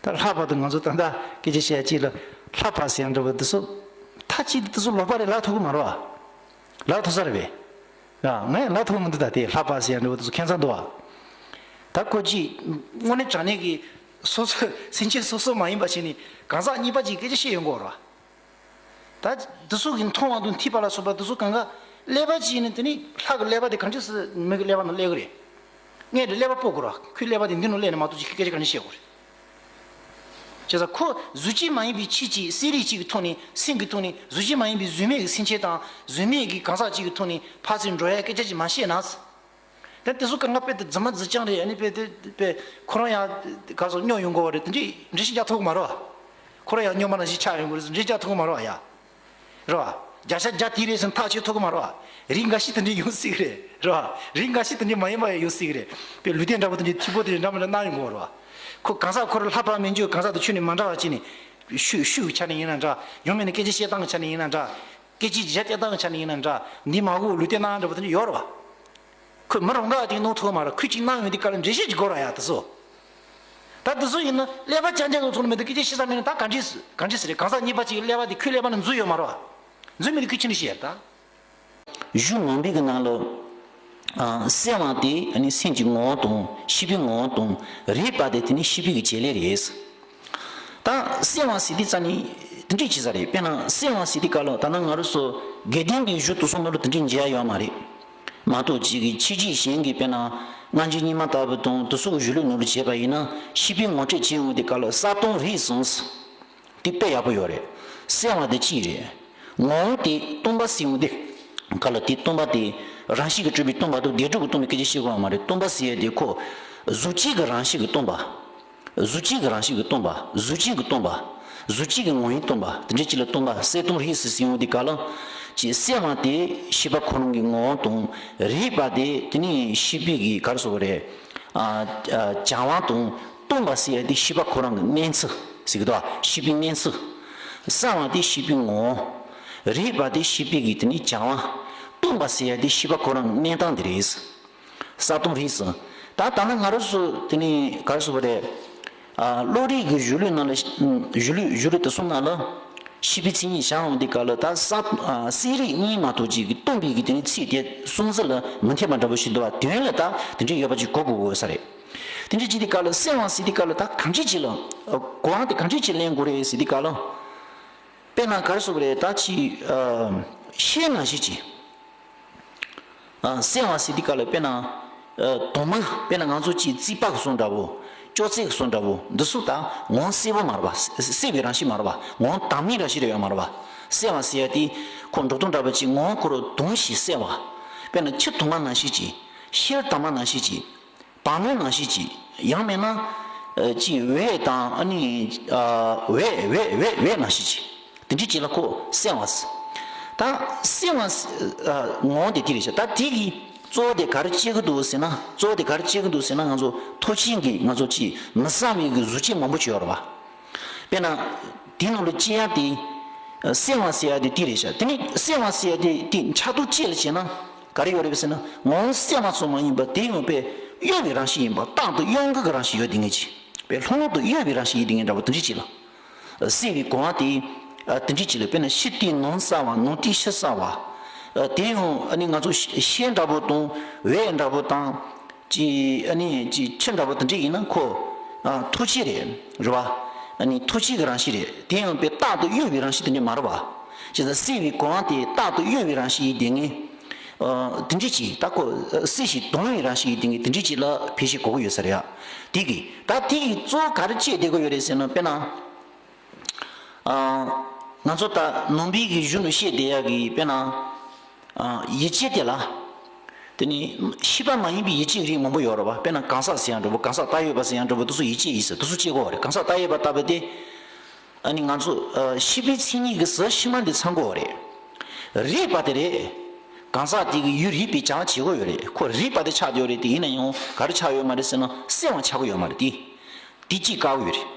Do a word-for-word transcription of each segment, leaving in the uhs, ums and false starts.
ད་ལྷག་པར་དུ་ང་ཚོ་ད་ལྟ་སྐད་ཆ་བཤད་ཅིག་ལ་ལྷག་པ་ཟེར་ཡང་འདྲ་བོ་འདི་ཚོ་མཐའ་གཅིག་ཏུ་འདི་ཚོ་ལོག་པ་རེད། ལབ་ཐུབ་ཀྱི་མ་རེད་བ། ལབ་ཐུབ་ས་རེད་པས། ང་ཡང་ལབ་ཐུབ་ཀྱི་མི་འདུག་ད་དེ་ལྷག་པ་ཟེར་ཡང་འདྲ་བོ་འདི་ཚོ་ཁྱད་མཚར་འདུག་བ། ད་ཁོ་ཅིག་དངོས་གནས་དྲང་གནས་ཀྱི་སོ་སོ་སེམས་ཅན་སོ་སོ་མ་ཡིན་པ་བྱས་ནས་གང་ཟག་གཉིས་པ་ཅིག་སྐད་ཆ་བཤད་ཡོང་གི་ཡོད་རེད་བ། ད་འདི་ཚོ་གི་མཐོང་བ་དང་ཐོས་པ་ལ་སོགས་པ་འདི་ཚོ་གང་ག་ཀླད་པ་ཅིག་ནི་དེ་ནི་ལྷ་གི་ཀླད་པ་དེ་གང་ཅི་སི་མི་གི་ཀླད་པ་ནང་སླེབས་གི་རེད། ངས་དེ་ཀླད་པ་སྤོ་དགོས་ར། ཁོའི་ཀླད་པ་དེ་འདི་ནང་སླེབས་ནས་མ་གཏོགས་ཅིག་སྐད་ཆ་གང་ཅི་བཤད་དགོས་རེད། བྱས་ཙང་ཁོ་གཟུགས་ཅན་མ་ཡིན་པའི་ཆོས་ཅིག་གསལ་རིག་ཅིག་གི་ཐོག་ནས་སེམས་ཀྱི་ཐོག་ནས་གཟུགས་ཅན་མ་ཡིན་པའི་གཟུགས་མེད་ཀྱི་སེམས་ཅན་དང་གཟུགས་མེད་ཀྱི་གང་ཟག་ཅིག་གི་ཐོག་ནས་ཕར་ཚུར་འགྲོ་ཡ་སྐད་ཆ་ཅིག་མ་བཤད་ན། དེ་དེ་ཚོ་གང་ག་དཔེ་དེ་རྫུན་མ་རྫུན་རྐྱང་རེད། ཨ་ནི་དཔེ་དེ་དཔེ་ཁོ་རང་ཡང་ག་སོ་སྨྱོ་ཡོང་གོ་བ་རེད། དེ་འདྲའི་འགྲེལ་བཤད་རྒྱག་ཐུབ་ཀྱི་མ་རེད་བ། ཁོ་རང་ཡང་སྨྱོན་པ་ནང་བཞིན་ཆགས་ཡོང་གི་རེད། འགྲེལ་བཤད་རྒྱག་ཐུབ་ཀྱི་མ་རེད་བ་ཡ། རེད་བ། བརྒྱ་ཆ་བརྒྱ་དེ་རེད་ཟེར་ཐག་ཆོད་ཐུབ་ཀྱི་མ་རེད་བ། རིགས་འགའ་ཤས་དེ་འདྲའི་ཡོང་སྲིད་ཀྱི་རེད། རེད་བ། རིགས་འགའ་ཤས་དེ་འདྲའི་མ་ཡིན་པ་ཡང་ཡོང་སྲིད་ཀྱི་རེད། དཔེ་ལུས་རྟེན་འདྲ་པོ་དེ་འདྲའི་འཐུས་པོ་དེ་འདྲ་མི་འདྲ་གནང་ཡོང་གི་རེད་བ། ཁོ་གང་ཟག་ཁོ་རང་ལྷག་པ་མེད་རྒྱུ་གང་ཟག་དང་ཁྱོན་ནས་མི་འདྲ་བ་བྱས་ནས། ཤུགས་ཤུགས་ཀྱི་ཆ་ནས་ཡིན་ན་འདྲ། ཡང་མིན་ན་སྐད་ཆ་བཤད་སྟངས་ཀྱི་ཆ་ནས་ཡིན་ན་འདྲ། སྐད་ཆའི་རྒྱ་སྐྱེད་སྟངས་ཀྱི་ཆ་ནས་ཡིན་ན་འདྲ། འདི་མ་གོ་ལུས་རྟེན་སྣང་འདྲ་པོ་དེ་འདྲ་ཡོད་རེད་བ། ཁོས་མི་རང་ག་དེ་ནོར་ཐུབ་མ་རེད། ཁོས་ཅིག་གནང་ཡོང་དུས་ག་ལ་འགྲེལ་བཤད་ཅིག་དགོས་ར་ཡ་དེ་ཚོ། ད་དེ་ཚོ་ཡིན་ན་ཀླད་པ་རྐྱང་རྐྱང་གི་ཐོག་ནས་མི་འདུག་སྐད་ཆ་བཤད་ས་མེད་ན་ད་གང་འདྲས་གང་འདྲས་ཟེར་རེད། གང་ཟག་གཉིས་པ་ཅིག་གི་ཀླད་པ་དེ་ཁོའི་ཀླད་པ་ནང་འཛུལ་ཡོད་མ་རེད་བ། འཛུལ་མེད་དུས་ཁོས་ཅི་འདྲ་བཤད་ཡ་ད། གཞུང་ངོ་མའི་གི་ནང་ལ། ཨ། གསལ་བ་དེ་ནི་སེམས་ཀྱི་ངོ་བོ་དང་ཤེས་པའི་ངོ་བོ་དང་། རིག་པ་དེ་དེ་ནི་ཤེས་པའི་གི་བྱེད་ལས་རེད། ད་གསལ་བ་ཟེར་དུས་ཙ་ནི་དེ་འདྲས་བྱེད་ས་རེད། དཔེར་ན་གསལ་བ་ཟེར་དུས་ག་ལ་ད་ནང་ང་རང་ཚོ་དགེ་ལྡན་པའི་གཞུང་དེ་ཚོ་ནང་ལ་དེ་འདྲས་མཇལ་ཡོད་མ་རེད། མ་གཏོགས་ཅིག་གི་ཕྱི་རྒྱུད་གཞན་གྱི་དཔེར་ན་སྔ་འགྱུར་རྙིང་མ་ལྟ་བུ་དང་དེ་ཚོ་གི་གཞུང་ལུགས་ནང་ལ་བྱས་པ་ཡིན་ན་ཤེས་པའི་ངོ་སྤྲོད་བྱེད་ཡོང་དུས་ག་ལ་གསལ་སྟོང་རིག་གསུམ། དེ་དཔེ་ཡག་པོ་ཡོད་རེད། གསལ་བ་དེ་གཅིག་རེད། ངོ་བོ་དེ་སྟོང་པ་ཟེར་ཡོང་དུས་ག་ལ་དེ་སྟོང་པ་དེ་རང་བཞིན་གྱིས་གྲུབ་པའི་སྟོང་པ་དང་བདེན་གྲུབ་ཀྱི་སྟོང་པའི་སྐད་ཆ་བཤད་དགོས་པ་མ་རེད། སྟོང་པ་ཟེར་ཡ་དེ་ཁོ་གཟུགས་ཅན་གྱི་རང་བཞིན་གྱིས་སྟོང་པ། གཟུགས་ཅན་གྱི་རང་བཞིན་གྱིས་སྟོང་པ། གཟུགས་ཅན་གྱི་སྟོང་པ། གཟུགས་ཅན་གྱི་ངོ་བོས་སྟོང་པ། དེ་འདྲའི་ཅིག་ལ་སྟོང་པ་གསལ་སྟོང་རིག་ཟེར་ཟེར་ཡོང་དུས་ག་ལ། ཅིག་གསལ་བ་དེ་ཤེས་པ་ཁོ་རང་གི་ངོ་བོ་དང་། རིག་པ་དེ་དེ་ནི་ཤེས་པའི་གི་ག་རེ་ཟེར་དགོས་རེད། ཨ། ཨ། སྦྱང་བ་དང་སྟོང་པ་ཟེར་ཡ་དེ་ཤེས་པ་ཁོ་རང་གི་གནས་ཚུལ་ཟེར་གི་འདུག་ཤེས་པའི་གནས་ཚུལ། གསལ་བ་དེ་ཤེས་པའི་ངོ་བོ། རིག་པ་དེ་ཤེས་པའི་གི་དེ་ནི་སྦྱང་བ། སྟོང་པ་ཟེར་ཡ་དེ་ཤེས་པ་ཁོ་རང་གི་གནས་སྟངས་དེ་རེད། གསལ་སྟོང་རིག་གསུམ། ད་ད་ནི་ང་རང་ཚོ་དེ་ནི་ག་རེ་ཟེར་དགོས་རེད། ཨ། བློ་རིག་གི་གཞུང་ལུགས་ནང་ལ། གཞུང་ལུགས་གཞུང་ལུགས་དེ་གསུམ་ནང་ལ། ཤེས་པའི་མཚན་ཉིད་བཞག་འོང་དུས་ག་ལ་ད་གསལ། ཨ། གསལ་རིག་གཉིས་མ་གཏོགས་ཅིག་གི་སྟོང་པའི་གི་དེ་ནི་ཚིག་དེ་གསུང་ཚུལ་ལ་མི་འཐད་པ་འདྲ་པོ་ཞིག་འདུག་བ། དོན་ལ་ད་དེ་འདྲ་ཡོད་པ་ཅིག་གོ་དགོས་དགོས་ས་རེད། དེ་འདྲ་བྱེད་དུས་ག་ལ་གསལ་བ་ཟེར་དུས་ག་ལ་ད་གང་ཅི་ཅིག་ལ། ཨ། གོ་བ་དེ་གང་ཅི་ཅིག་ལེན་དགོས་རེད་ཟེར་དུས་ག་ལ། དཔེར་ན་ག་རེ་ཟེར་དགོས་རེད། ད་ཅི། ཨ། ཤེལ་ནང་བཞིན་ཅིག་ཨ། གསལ་བ་ཟེར་དུས་ག་ལ་དཔེར་ན། ཨ། དྭངས་མ། དཔེར་ན་ང་ཚོ་ཅིག་རྩིག་པ་གི་བཟོ་འདྲ་བོ། ཅོག་ཙེ་གི་བཟོ་འདྲ་བོ། འདི་ཚོ་ད་ངོ་བོ་གསལ་པོ་མ་རེད་པ། གསལ་བའི་རང་བཞིན་མ་རེད་པ། ངོ་བོ་དྭངས་མའི་རང་བཞིན་རེད་ཡོད་མ་རེད་པ། གསལ་བ་ཟེར་ཡ་དེ་ཁོ་འགྲོ་སྟངས་འདྲ་པོ་ཅིག་ངོ་བོ་ཁོ་རང་དྭངས་ཤིང་གསལ་བ། དཔེར་ན་ཆུ་དྭངས་མ་ནང་བཞིན་ཅིག་ཤེལ་དྭངས་མ་ནང་བཞིན་ཅིག་བང་མཛོད་ནང་བཞིན་ཅིག་ཡང་མིན་ན། ཨ། ཅིག་འོད་དང་ཨ་ནི། ཨ། འོད་འོད་འོད་འོད་ནང་བཞིན་ཅིག་དེ་འདྲའི་ཅིག་ལ་ཁོ་གསལ་བ་ཟེར། ད་གསལ་བ་ཟེར། ཨ། ངོ་བོ་དེ་དེ་རེད་ཤག་ད་དེ་གི་གཙོ་བོ་དེ་ག་རེ་བྱེད་ཀྱི་འདུག་ཟེར་ན། གཙོ་བོ་དེ་ག་རེ་བྱེད་ཀྱི་འདུག་ཟེར་ན། ང་ཚོ་ཐོབ་བྱེད་ཀྱི་ང་ཚོ་ཅིག་མི་གསལ་བའི་གི་གཟུགས་ཅན་མང་པོ་ཅིག་ཡོད་རེད་པ། དཔེར་ན། དེ་ནང་ལ་སྐྱེ་ཡ་དེ། གསལ་བ་ཟེར་ཡ་དེ་དེ་རེད་ཤག་དེ་ནི་གསལ་བ་ཟེར་ཡ་དེ་དེ་ཆ་ཏོག་ཅིག་ལ་བྱས་ན། ག་རེ་ཡོད་རེད་ཟེར་ན། ངོ་བོ་གསལ་བ་ཙམ་མ་ཡིན་པ་དེ་ཡང་དཔེ་གཡོ་བའི་རང་བཞིན་ཡིན་པ། རྟག་ཏུ་གཡོ་འགུལ་གྱི་རང་བཞིན་ཡོད་དེ་ངེས་ཀྱི། དཔེ་ལྷུང་ལྷུང་དུ་གཡོ་བའི་རང་བཞིན་ཡོད་དེ་ངེས་འདྲ་བོ་དེ་འདྲ་ཅིག་ལ། གསལ་བའི་གོ་བ་དེ། ཨ། དེ་འདྲ་ཅིག་ལ་དཔེར་ན་ཕྱི་དེ་ནང་གསལ་བ། ནང་དེ་ཕྱི་གསལ་བ། ཨ། དེ་ཡང་ཨ་ནི་ང་ཚོ་ཤེལ་འདྲ་བོ་དང་འོད་འདྲ་བོ་དང་། ཅི། ཨ་ནི་ཅི་ཆུ་འདྲ་བོ་དེ་འདྲ་ཡིན་ན་ཁོ། ཨ། ཐོབ་བྱེད་རེད། རེད་བ། ཨ་ནི་ཐོབ་བྱེད་ཀྱི་རང་བཞིན་རེད། དེ་ཡང་དཔེ་རྟག་ཏུ་གཡོ་བའི་རང་བཞིན་དེ་འདྲ་མ་རེད་བ། བྱས་ཙང་གསལ་བའི་གོ་བ་དེ་རྟག་ཏུ་གཡོ་བའི་རང་བཞིན་ཡིན་དེ་ངེས། ཨ། དེ་འདྲ་ཅིག་ད་ཁོ་གསལ་ཞིང་དྭངས་པའི་རང་བཞིན་ཡིན་དེ་ངེས། དེ་འདྲ་ཅིག་ལ་ཕལ་ཆེར་གོ་གི་ཡོད་ས་རེད་ཡ། དེ་གི་ད་དེ་གི་གཙོ་བོ་ག་རེ་བྱེད་བསྡད་ཀྱི་ཡོད་རེད་ཟེར་ན། དཔེར་ན། ཨ། ང་ཚོ་ད་ནང་པའི་གི་གཞུང་ལ་བཤད་བསྡད་ཡ་གི་དཔེར་ན། ཨ། ཡིད་ཆེས་དེ་ལ། དེ་ནི་ཤེས་པ་མ་ཡིན་པའི་ཡིད་ཆེས་རིགས་མང་པོ་ཡོད་རེད་བ། དཔེར་ན་གང་ཟག་ཟེར་ཡང་འགྲོ་བོ། གང་ཟག་བལྟ་འོས་པ་ཟེར་ཡང་འགྲོ་བོ། དེ་ཚོ་ཡིད་ཆེས་ཡིན་ཟེར། དེ་ཚོ་བྱེད་དགོས་རེད། གང་ཟག་བལྟ་འོས་པ་ལྟ་བུ་དེ། ཨ་ནི་ང་ཚོ། ཨ། ཤེས་པའི་མཚན་ཉིད་ཀྱི་ཟུར་ཕྱི་མ་འདི་ཚང་དགོས་རེད། རིག་པ་དེ་རེད། གང་ཟག་དེ་གི་ཡུལ་རིག་པའི་སྦྱང་བྱེད་དགོས་ཡོད་རེད། ཁོ་རིག་པ་དེ་ཆགས་བསྡད་ཡོད་རེད། དེ་ཡིན་ན་ཡང་ག་རེ་ཆགས་ཡོད་མ་རེད་ཟེར་ན། གསལ་བ་ཆགས་ཀྱི་ཡོད་མ་རེད་དེ། དེ་གཅིག་བཀག་གི་ཡོད་རེད།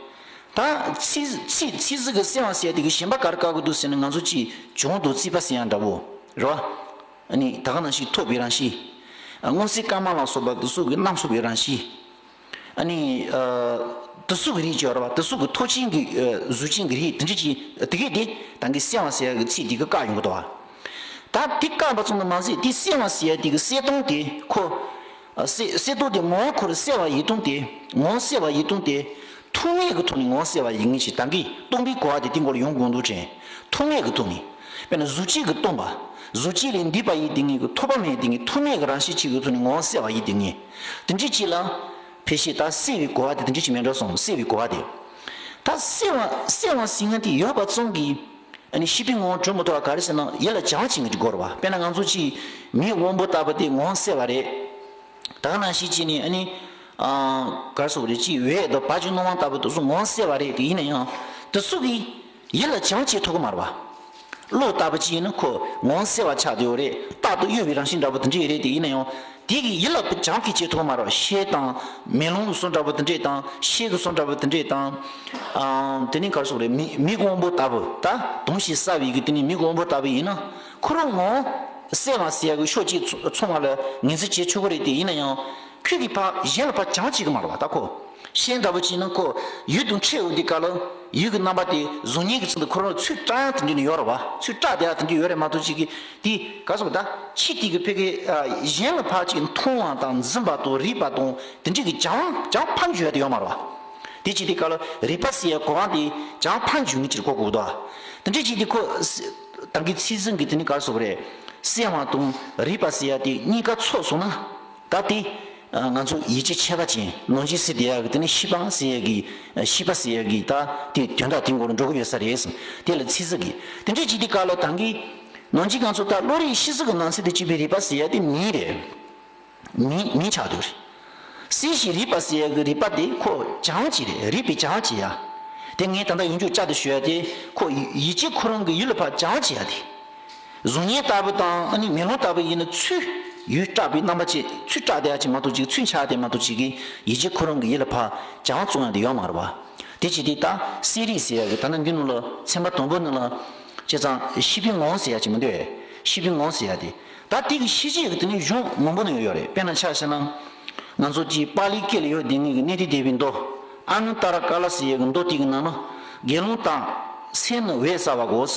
ད་ཚིག་ཚིག་ཚིག་ཟིག་གི་གསལ་བ་ཟེར་དེ་གི་གཞན་པ་ག་རེ་བཀག་གི་འདུག་ཟེར་ན། ང་ཚོ་ཅིག་བྱུང་དང་བརྩིས་པ་ཟེར་ཡང་འདྲ་བོ། རེད་བ། ཨ་ནི་ད་ག་ནང་བཞིན་ཐོབ་པའི་རང་བཞིན། ཨ། སྔོ་སེར་དཀར་དམར་ལ་སོགས་པ་དེ་ཚོ་གི་རྣམ་གསུམ་པའི་རང་བཞིན། ཨ་ནི། ཨ། དེ་ཚོ་གི་རིགས་ཀྱི་རེད་བ། དེ་ཚོ་གི་ཐོག་ཆེན་གྱི་ཨ་གཟུགས་ཅན་གྱི་རིགས་དེ་འདྲ་ཅིག་དེ་གས་དེ་ད་གིན་གསལ་བ་ཟེར་ཡ་གི་ཚིག་དེ་གིས་བཀག་ཡོང་གི་འདུག་བ། ད་དེ་བཀག་པ་ཙམ་དུ་མ་ཟད་དེ་གསལ་བ་ཟེར་ཡ་དེ་གི་གསལ་སྟངས་དེ་ཁོ། ཨ་གསལ་གསལ་སྟངས་དེ་ངོ་བོ་ཁོ་རང་གསལ་བ་ཡིན་སྟངས་དེ། ངོ་བོ་གསལ་བ་ཡིན་སྟངས་དེ། ཐུག་ངེས་ཀྱི་ཐོག་ནས་ངོ་བོ་གསལ་བ་ཡིན་ངེས་ཤིག་ད་གིན་སྟོང་པའི་གོ་བ་དེ་དེའི་མགོ་ལ་ཡོང་དགོས་འདུག་དྲན། ཐུག་ངེས་ཀྱི་ཐོག་ནས། དཔེར་ན་གཟུགས་ཅན་གྱིས་སྟོང་པ། གཟུགས་ཅན་ལས་འདས་པ་ཡིན་དེ་ངེས་ཀྱི། ཐོགས་པ་མེད་དེ་ངེས། ཐུག་ངེས་ཀྱི་རང་བཞིན་གཅིག་གི་ཐོག་ནས་ངོ་བོ་གསལ་བ་ཡིན་དེ་ངེས། དེ་འདྲ་ཅིག་ལ། ཕལ་ཆེར་ད་གསལ་བའི་གོ་བ་དེ་དེ་འདྲ་ཅིག་མེད་འགྲོ་སོང་། གསལ་བའི་གོ་བ་དེ། ད་གསལ་བ་གསལ་བ་ཟེར་མཁན་དེ་ཡོད་པ་ཙམ་གྱིས། ཨ་ནི་ཤེས་པའི་ངོ་བོ་གྲུབ་མི་ཐུབ་པ་ག་རེ་ཟེར་ན་ཡིད་ལ་བྱ་བ་བྱེད་མཁན་གྱི་སྐོར་བ། དཔེར་ན་ང་ཚོ་ཅིག་མིག་དབང་པོ་ལྟ་བུ་དེ་ངོ་བོ་གསལ་བ་རེད། ད་ག་ནང་བཞིན་བྱས་ནས་ཨ་ནི། ཨ་ག་རེ་ཟེར་དགོས་རེད། ཅིག་འོད་དང་བ་སྤུའི་སྣང་བ་ལྟ་བུ་དེ་ཚོ་ངོ་བོ་གསལ་བ་རེད་དེ། ཡིན་ན་ཡང་དེ་ཚོ་གིས་ཡིད་ལ་བྱ་བ་བྱེད་ཐུབ་ཀྱི་མ་རེད་བ། གློག་ལྟ་བུ་ཅིག་ཡིན་ན་ཁོ་ངོ་བོ་གསལ་བ་ཆགས་བསྡད་ཡོད་རེད། རྟག་ཏུ་གཡོ་བའི་རང་བཞིན་འདྲ་པོ་དེ་འདྲ་ཡོད་རེད་དེ། ཡིན་ན་ཡང་དེ་གིས་ཡིད་ལ་བྱ་བ་བྱེད་ཐུབ་ཀྱི་མ་རེད་བ། ཤེལ་དང་མེ་ལོང་གི་བཟོ་འདྲ་པོ་དེ་འདྲས་དང་། ཤེལ་གྱི་བཟོ་འདྲ་པོ་དེ་འདྲས་དང་། ཨ་དེ་ནི་ག་རེ་ཟེར་དགོས་རེད། མིག་མིག་དབང་པོ་ལྟ་བུ། ད་དུང་ཞིག་ཟ་བའི་གི་དེ་ནི་མིག་དབང་པོ་ལྟ་བུ་ཡིན་ན་ཁོ་རང་ངོ་བོ་གསལ་བ་ཟེར་ཡ་གི་ཕྱོགས་གཅིག་ཚོ་ཚོ་མ་ལ་ངོས་འཛིན་བྱེད་ཆོག་གི་རེད་དེ། ཡིན་ན་ཡང་ཁོ་གིས་ཕར་གཞན་ལ་ཕར་བྱ་བ་བྱེད་ཀྱི་མ་རེད་བ། ད་ཁོ་ཤེལ་འདྲ་པོ་ཅིག་ཡིན་ན་ཁོ་ཡུལ་དང་འཕྲད་འོང་དུས་སྐབས་ལ་ཡུལ་གྱི་རྣམ་པ་དེ་གཟུགས་བརྙན་གྱི་ཚུལ་དུ་ཁོ་རང་ཚུར་བཀྲམ་ཡ་དེ་འདྲ་ནི་ཡོད་རེད་བ། ཚུར་བཀྲམ་བསྡད་ཡ་དེ་འདྲ་ཡོད་རེད་མ་གཏོགས། ཅིག་གིས་དེ་ག་རེ་ཟེར་དགོས། ད་ཕྱི་དེ་གི་ཕ་གི་ཨ་གཞན་ལ་ཕར་ཅིག་མཐོང་བ་དང་འཛིན་པ་དང་རེག་པ་དང་དེ་འདྲ་གི་བྱ་བྱ་བ་ཕར་འཇུག་ཡ་དེ་ཡོད་མ་རེད་བ། དེ་བྱེད་དུས་སྐབས་ལ་རེག་པ་ཟེར་ཡ་གོ་བ་དེ་བྱ་བ་ཕར་འཇུག་མཁན་ཅིག་གོ་དགོས་འདུག་བ། དེ་འདྲ་བྱེད་དུས་ཁོ་ད་གིན་ཚིག་ཟིན་གྱི་དེ་ནི་ག་རེ་ཟེར་དགོས་རེད། གསལ་བ་དང་རེག་པ་ཟེར་ཡ་དེ་གཉིས་ཀ་ཚོགས་སོང་ན། ད་དེ་ང་ཚོ་ཡིད་ཀྱི་ཁྱད་པར་ཅན་ནང་བཞིན་ཟེར་བསྡད་ཡག་གི་དེ་ནི་ཤེས་པ་ཟེར་ཡག་གི་ཤེས་པ་ཟེར་ཡག་གི་ད་དེ་དོན་དག་དེ་མགོ་ལ་འགྲོ་གི་ཡོད་ས་རེད། དེ་ལ་ཚིག་ཟིན་གི་དེ་འདྲ་བྱེད་དུས་སྐབས་ལ་ད་གིན་ནང་བཞིན་ང་ཚོ་ད་བློ་རིག་ཤེས་ཚིག་གི་ནང་ཚན་དུ་གྱུར་པའི་རེག་པ་ཟེར་ཡག་དེ་མིང་རེད། མིང་མིང་ཆགས་འདུག་རེད། གསལ་ཞིང་རིག་པ་ཟེར་ཡག་གི་རིག་པ་དེ་ཁོ་བྱ་བ་ཅིག་རེད། རིག་པའི་བྱ་བ་བྱེད་ཡ། དེ་ངས་ད་ལྟ་ཡོངས་རྫོགས་བསྐྱར་དུ་ཞུ་ཡ་དེ་ཁོ་ཡིད་ཀྱི་ཁོ་རང་གི་ཡུལ་ལ་ཕར་བྱ་བ་བྱེད་ཡ་དེ། གཟུགས་བརྙན་ལྟ་བུ་དང་ཨ་ནི་མེ་ལོང་ལྟ་བུ་ཡིན་ན་ཚུར་ཡུལ་བཀྲམ་པའི་རྣམ་པ་ཅིག་ཚུར་བཀྲམ་བསྡད་ཡ་ཅིག་མ་གཏོགས་ཅིག་ཚུར་འཆར་བསྡད་མ་གཏོགས་ཅིག་གིས་ཡིད་ཀྱི་ཁོ་རང་གི་ཡུལ་ལ་ཕར་བྱ་བ་བཙོང་ཡ་དེ་ཡོད་མ་རེད་བ། དེ་བྱེད་དུས་ད་གསལ་རིག་ཟེར་ཡ་གི་ད་ལྟ་འདི་ནང་ལ་ཚན་པ་དང་པོ་ནང་ལ་བྱས་ཙང་ཤེས་པའི་ངོ་བོ་ཟེར་ཡ་ཅིག་མི་འདུག་གས། ཤེས་པའི་ངོ་བོ་ཟེར་ཡ་དེ། ད་དེ་གི་ཤེས་བྱེད་ཀྱི་དེ་ནི་གཞུང་མང་པོ་ནང་ཡོད་རེད། དཔེར་ན་ཆ་བཞག་ན། ང་ཚོ་གཅིག་པཱ་ལིའི་སྐད་ལ་ཡོད་དེ་ངེས་ཀྱི་གནས་དུས་དེ་བའི་མདོ། ཨ་ནུ་ཏཱ་ར་ཀཱ་ལ་ཟེར་ཡ་གི་མདོ་དེ་གི་ནང་ན། དགེ་སློང་དག་སེམས་ནི་འོད་གསལ་བའོ།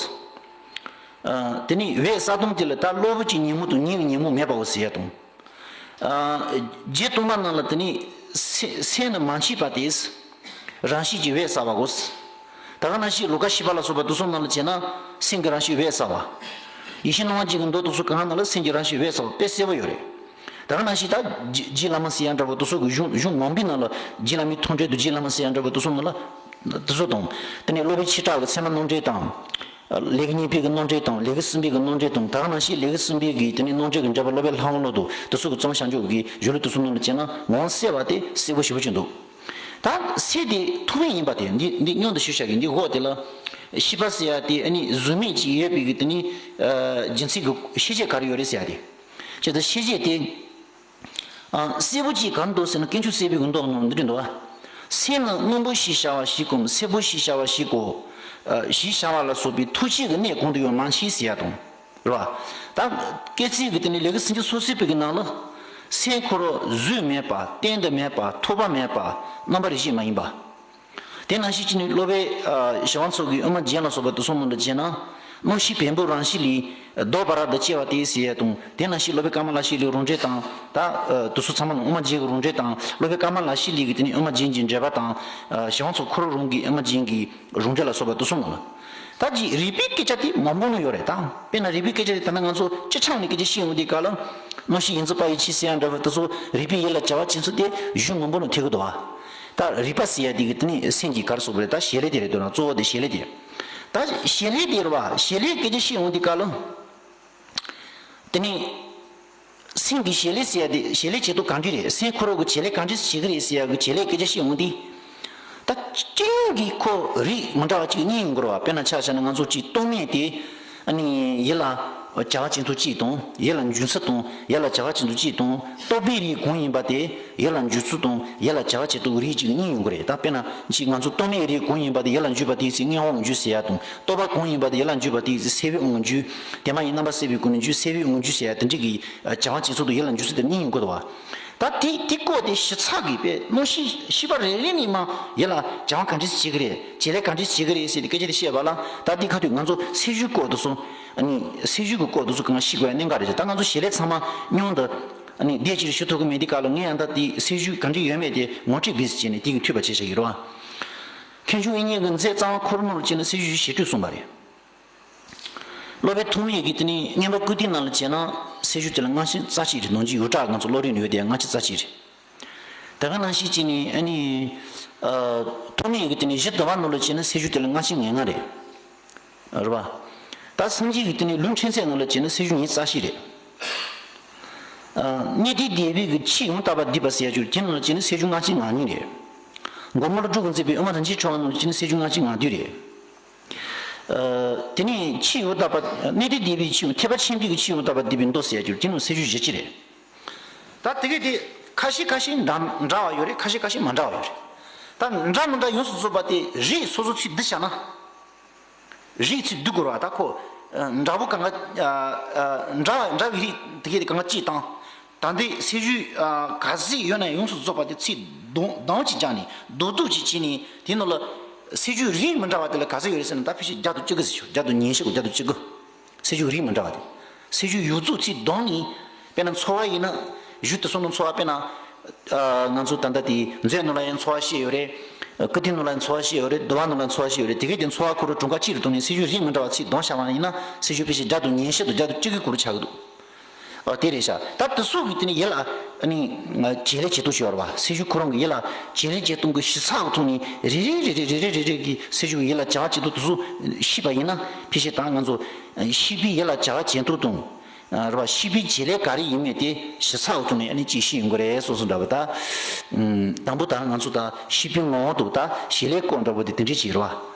ཨ་དེ་ནི་འོད་གསལ་སྟངས་དེ་ལ་ད་གློ་བུར་གྱི་ཉོན་མོངས་དང་ཉེ་བའི་ཉོན་མོངས་མེད་པའོ་ཟེར་ཡ་དང་། ཨ་རྗེ་བཙུན་མ་ནང་ལ་དེ་ནི་སེ་སེམས་ནི་མ་མཆིས་པ་དེ། རང་བཞིན་གྱིས་འོད་གསལ་བའོ། ད་ག་ནང་བཞིན་ལོ་ཀ་བཞི་པ་ལ་སོགས་པ་དེ་ཚོ་ནང་ལ་བྱས་ན་སེམས་ཀྱི་རང་བཞིན་འོད་གསལ་བ། ཡིད་བཞིན་སྣང་བ་རྒྱན་གྱི་མདོ་དེ་ཚོ་གང་ནང་ལ་སེམས་ཀྱི་རང་བཞིན་འོད་གསལ་བ་དཔེ་གསལ་པོ་ཡོད་རེད། ད་ག་ནང་བཞིན་ད་རྗེ་རྗེ་བླ་མ་ཟེར་ཡ་འདྲ་པོ་དེ་ཚོ་གི་གཞུང་གཞུང་མང་པོའི་ནང་ལ་རྗེ་བླ་མའི་མཐོང་གྲོལ་དུ་རྗེ་བླ་མ་ཟེར་ཡ་འདྲ་པོ་དེ་ཚོ་ནང་ལ་དེ་ཚོ་དང་། དེ་ནས་སློབ་དཔོན་ཆོས་གྲགས་ཀྱི་ཚད་མ་རྣམ་འགྲེལ་དང་། ལེའུ་གཉིས་པའི་གི་རྣམ་འགྲེལ་དང་ལེའུ་གསུམ་པའི་གི་རྣམ་འགྲེལ་དང་། ད་ག་ནང་བཞིན་ལེའུ་གསུམ་པའི་གི་དེ་ནས་རྣམ་འགྲེལ་གྱི་འགྲེལ་པ་སློབ་དཔོན་ལྷ་དབང་བློ་དང་དེ་ཚོ་གི་རྩོམ་བྱང་ཆུབ་ཀྱི་གཞུང་ལུགས་དེ་ཚོ་ནང་ལ་བྱས་ན་ངོ་བོ་གསལ་བ་དེ་གསལ་པོ་ཞེ་པོ་ཅིག་འདུག་ད་གསལ་དེ་ཐུག་པ་ཡིན་པ་དེ་འདི་འདི་སྙོམས་དུ་ཞུགས་བྱ་གི་འདི་འོག་དེ་ལ། ཤེས་པ་ཟེར་ཡ་དེ་ཨ་ནི་གཟུགས་མེད་ཅིག་ཡོད་པའི་གི་དེ་ནི་རྒྱུ་མཚན་གྱི་ཤེས་བྱེད་ག་རེ་ཡོད་རེད་ཟེར་ཡ་དེ། བྱས་ཙང་ཤེས་བྱེད་དེ། ཨ་གསལ་པོ་ཅིག་ག་རེ་འདུག་ཟེར་ན་དཀོན་མཆོག་སྲིད་པའི་གི་མདོ་ནང་འདི་འདྲ་འདུག་ཨ། སེམས་ནི་སྔོན་པོ་ཞེས་བྱ་བ་ཞིག་གམ་སེར་པོ་ཞེས་བྱ་བ་ཞིག་གོ། ཞེས་བྱ་བ་ལ་སོགས་པའི་ཐུགས་བསྐྱེད་ཀྱི་གནས་གང་དུ་ཡང་མ་མཆིས་ཟེར་ཡ་དང་། རེད་བ། ད་སྐད་ཚིག་གི་དེ་ནི་ལེའུ་སུམ་ཅུ་སོ་གསུམ་པའི་གི་ནང་ལ། སེམས་ཁོ་རང་གཟུགས་མེད་པ་གཏན་དུ་མེད་པ་ཐོགས་པ་མེད་པ་རྣམ་པར་རིག་བྱེད་མ་ཡིན་པ། དེ་ནང་བཞིན་གྱི་ནི་སློབ་དཔོན་ཞི་བ་འཚོ་གི་དབུ་མ་རྒྱན་ལ་སོགས་པ་དེ་ཚོ་ནང་དུ་བྱས་ན། རྣམ་ཤེས་བེམ་པོའི་རང་བཞིན་ལས་ལྡོག་པ་རབ་ཏུ་སྐྱེ་བ་སྟེ་ཟེར་ཡ་དང་། དེ་ནང་བཞིན་སློབ་དཔོན་ཀ་མ་ལ་ཤཱི་ལའི་རང་འགྲེལ་དང་། ད་དེ་ཚོ་ཚང་མ་ནི་དབུ་མ་རྒྱན་གྱི་རང་འགྲེལ་དང་། སློབ་དཔོན་ཀ་མ་ལ་ཤཱི་ལའི་གི་དེ་ནི་དབུ་མ་རྒྱན་གྱི་འགྲེལ་པ་དང་། ཞི་བ་འཚོ་ཁོ་རང་རང་གི་དབུ་མ་རྒྱན་གྱི་རང་འགྲེལ་ལ་སོགས་པ་དེ་ཚོ་ནང་ལ། ད་ཅིག་རིགས་པའི་སྐད་ཆ་དེ་མང་པོ་ནི་ཡོད་རེད་ད། དཔེར་ན་རིགས་པའི་སྐད་ཆ་དེ་ད་ལྟ་ང་ཚོ་སྤྱི་ཆིངས་ནས་སྐད་ཆ་བཤད་ཡོང་དུས་སྐབས་ལ། རྣམ་ཤེས་ཡིན་ཚུལ་པ་ཡི་ཕྱིར་ཟེར་ཡ་འདྲ་བ་དེ་ཚོ་རིགས་པའི་ཡུལ་ལ་བྱ་བ་བྱེད་ཚུལ་དེ་གཞུང་མང་པོ་ནང་ཐེག་གི་འདུག་བ། ད་རིགས་པ་ཟེར་ཡ་དེ་གི་དེ་ནི་སེམས་ཀྱི་ག་རེ་ཟེར་དགོས་རེད། ད་བྱེད་ལས་དེ་རེད་འདུག་ན། གཙོ་བོ་དེ་བྱེད་ལས་དེ། ད་བྱེད་ལས་དེ་རེད་བ། བྱེད་ལས་སྐད་ཆ་བཤད་ཡོང་དུས་སྐབས་ལ། དེ་ནི། སེམས་ཀྱི་བྱེད་ལས་ཟེར་ཡ་དེ་བྱེད་ལས་བྱེད་སྟངས་གང་འདྲ་རེད། སེམས་ཁོ་རང་གི་བྱེད་ལས་གང་འདྲ་བྱེད་ཀྱི་རེད་ཟེར་ཡ་གི་བྱེད་ལས་སྐད་ཆ་བཤད་ཡོང་དུས། ད་སྤྱི་ཡོངས་ཀྱི་ཁོ་རིགས་མི་འདྲ་བ་གཅིག་གཉིས་ཡོང་གི་རེད་བ། དཔེར་ན་ཆ་བཞག་ན་ང་ཚོ་གཅིག་རྟོག་མེད་དེ། ཨ་ནི་ཡིད་ལ་བྱ་བ་བྱེད་ཚུལ་གཅིག་དང་། ཡིད་ལ་འཇུག་ཚུལ་དང་། ཡིད་ལ་བྱ་བ་བྱེད་ཚུལ་གཅིག་དང་། རྟོག་པའི་རིགས་གང་ཡིན་པ་དེ་ཡིད་ལ་འཇུག་ཚུལ་དང་། ཡིད་ལ་བྱ་བ་བྱེད་ཚུལ་རིགས་གཅིག་གཉིས་ཡོང་གི་རེད། ད་དཔེར་ན་གཅིག་ང་ཚོ་རྟོག་མེད་རིགས་གང་ཡིན་པ་དེ་ཡིད་ལ་འཇུག་པ་དེའི་ཚེ་མངོན་དབང་ལོངས་སྤྱོད་ཟེར་ཡ་དང་། རྟོག་པ་གང་ཡིན་པ་དེ་ཡིད་ལ་འཇུག་པ་དེའི་ཚེ་སེལ་བའི་དབང་གིས་འཇུག་དེ་མ་ཡིན་རྣམ་པ་སེལ་བའི་སྒོ་ནས་འཇུག་སེལ་བའི་དབང་གིས་འཇུག་ཟེར་ཡ་དེ་འདྲ་གི་བྱ་བ་བྱེད་ཚུལ་དང་ཡིད་ལ་འཇུག་ཚུལ་དེ་གཉིས་ཡོང་གི་འདུག་བ། ད་དེ་དེ་བཀོད་དེ་ཞིབ་ཚགས་ཀྱིས་པས་གནོད་ཤེས་ཤེས་པ་རེ་རེ་ནས་མ་ཡིད་ལ་སྦྱང་ག་འདྲས་བྱེད་ཀྱི་རེད། བྱེད་ལས་ག་འདྲས་བྱེད་ཀྱི་རེད་ཟེར་ཏེ་སྐད་ཆ་དེ་བཤད་པ་ལ། ད་དེ་ཁ་ཐུག་ང་ཚོ་ཚེས་བཞུགས་སྐོར་དུ་སོང་། ཨ་ནི་ཚེས་བཞུགས་ཀྱི་སྐོར་དུ་སོང་གང་ཤེས་དགོས་ཡ་གནད་འགག་རེད། ད་ང་ཚོ་བྱེད་ལས་ཚང་མ་སྙིང་དུ་ཨ་ནི་བདེ་སྐྱིད་ཞུ་ཐུབ་ཀྱི་མེད། དེ་ག་ལ་ངས་ཡང་ད་དེ་ཚེས་བཞུགས་ག་འདྲས་ཡོད་མེད་དེ་ངོ་སྤྲོད་བྱས་བྱས་ནས་དེ་གི་འཐུས་པ་བྱས་བྱས་ཡིན་རོགས། མཁན་ཆུང་དབྱིག་གཉེན་གྱི་མཛད་རྩ་བ་འཁོར་མོ་ལ་བྱས་ན་ཚེས་བཞུགས་ཞེ་དྲུག་གསུངས་པ་རེད། སློབ་དཔོན་ཐོགས་མེད་ཀྱིས་དེ་ནི་བསྙེན་པ་བཀུར་སྟི་ནང་ལ་བྱས་ན་ཚེས་བཞུགས་དེ་ལ་སྔ་ཕྱི་རྩ་གཅིག་རེད། ནང་གི་ཡོངས་གྲགས་ང་ཚོ་སློབ་རིམ་ཡོད་དེ་སྔ་ཕྱི་རྩ་གཅིག་རེད། དེ་ག་ནང་བཞིན་བྱས་ནས་ཨ་ནི་ཨ་ཐོགས་མེད་ཀྱིས་དེ་ནི་གཞི་བསྡུ་བ་ནང་ལ་བྱས་ན་ཚེས་བཞུགས་དེ་ལ་སྔ་ཕྱི་ངན་ངག་རེད། རེད་པ། ད་སངས་རྒྱས་ཀྱིས་དེ་ནི་ལུང་ཕྲན་ཚེགས་ནང་ལ་བྱས་ན་ཚེས་བཞུགས་ཉེར་རྩ་བཞི་རེད། ཨ་གནས་བརྟན་སྡེ་པའི་གི་ཕྱིའི་ཡང་དག་པར་བསྡུས་པ་ཟེར་ཡ་ཅིག་དེ་ནང་ལ་བྱས་ན་ཚེས་བཞུགས་སྔ་ཕྱི་ངག་གཉིས་རེད། མགོན་པོ་ཀླུ་སྒྲུབ་ཀྱིས་མཛད་པའི་དབུ་མ་རིན་ཆེན་ཕྲེང་བ་ནང་ལ་བྱས་ན་ཚེས་བཞུགས་སྔ་ཕྱི་ངག་བདུན་རེད། ཨ་དེ་ནས་ཕྱིའི་ཡང་དག་པ་གནས་བརྟན་སྡེ་པའི་ཕྱིའི་ཐེག་པ་ཆེན་པོའི་གི་ཕྱིའི་ཡང་དག་པར་བསྡུས་པའི་མདོ་ཟེར་ཡ་ཅིག་དེ་ནང་ཚེས་བཞུགས་བཞི་བཅུ་རེད། ད་དེ་གས་དེ་ཁ་ཤས་ཁ་ཤས་འདྲ་འདྲ་བ་ཡོད་རེད། ཁ་ཤས་ཁ་ཤས་མ་འདྲ་བ་ཡོད་རེད། ད་འདྲ་མི་འདྲ་ཡོངས་སུ་རྫོགས་པ་དེ་རིགས་སོ་སོ་ཚིག་བསྡུ་བྱ་ན། རིགས་ཚིག་བསྡུ་དགོས་རེད་བ། ད་ཁོ་ཨ་འདྲ་པོ་གང་ག་ཨ་ཨ་འདྲ་བ་འདྲ་བའི་རིགས་དེ་གས་དེ་གང་ག་གཅིག་དང་། ད་ལྟའི་ཚེས་བཞུགས་ཨ་ག་ཚོད་ཡོད་ན་ཡོངས་སུ་རྫོགས་པ་དེ་ཚིག་བསྡོམས་བསྡོམས་ཅིག་བརྒྱབ་ནས་བསྡུ་བསྡུ་ཅིག་བྱས་ནས་དེ་ནང་ལ་ཚེས་བཞུགས་རིགས་མི་འདྲ་བ་དེ་ལ་ག་ཚོད་ཡོད་རེད་ཟེར་ན། ད་ཕལ་ཆེར་བརྒྱ་དང་བཅུ་དགུ་ཟེར་ཆོག་བརྒྱ་དང་ཉི་ཤུ་དགུ། བརྒྱ་དང་བཅུ་དགུ། ཚེས་བཞུགས་རིགས་མི་འདྲ་བ་དེ། ཚེས་བཞུགས་ཡོངས་རྫོགས་ཚིག་བསྡོམས་ནས། དཔེར་ན་ཚོ་བ་ཡིན་ན། གཞུ་དེ་ཚོ་ནང་ཚོ་བ་དཔེར་ན། ཨ་ང་ཚོ་ད་ལྟ་དེ་མཛོད་ནང་ལ་ཡང་ཚོ་བ་བཤད་ཡོད་རེད། ཀིརྟི་ནང་ལ་ཡང་ཚོ་བ་བཤད་ཡོད་རེད། འདུལ་བ་ནང་ལ་ཡང་ཚོ་བ་བཤད་ཡོད་རེད། དེ་གས་དེ་ཚོ་བ་ཁོ་རང་གྲངས་ཀ་གཅིག་རུ་བསྡོམས་ནས་ཚེས་བཞུགས་རིགས་མི་འདྲ་བ་ཚིག་བསྡོམས་བཞག་པ་ཡིན་ན་ཚེས་བཞུགས་ཕལ་ཆེར་བརྒྱ་དང་ཉི་ཤུ་དང་བརྒྱ་དང་བཅུ་དགུ་སྐོར་ཆགས་ཀྱི་འདུག་ཨ་དེ་རེད་ཤག་ད་དེ་ཚོ་གི་དེ་ནི་ཡིད་ལ་ཨ་ནི་བྱེད་ལས་བྱེད་སྟངས་ཤིག་ཡོད་རེད་བ། ཚེས་བཞུགས་ཁོ་རང་གི་ཡིད་ལ་བྱེད་ལས་བྱེད་སྟངས་ཀྱི་ཞིབ་ཚགས་ཀྱི་ཐོག་ནས་རེ་རེ་རེ་རེ་རེ་རེ་རེ་གི་ཚེས་བཞུགས་ཡིད་ལ་བྱ་བ་བྱེད་སྟངས་དེ་ཚོ་ཤེས་པ་ཡིན་ན། ཕལ་ཆེར་ད་ང་ཚོ་ཤེས་པའི་ཡིད་ལ་བྱ་བ་བྱེད་སྟངས་དང་། རེད་བ། ཤེས་པའི་བྱེད་ལས་ག་རེ་ཡིན་མིན་དེ་ཞིབ་ཚགས་ཀྱི་ཐོག་ནས་ཨ་ནི་ཅིག་ཤེས་ཡོང་གི་རེད་སོ་སོ་འདྲ་བ། ད་དང་པོ་ད་ང་ཚོ་ད་ཤེས་པའི་ངོ་བོ་འདུག་ད་བྱེད་ལས་སྐོར་འདྲ་བོ་དེ་དེ་འདྲས་ཅིག་རེད་བ།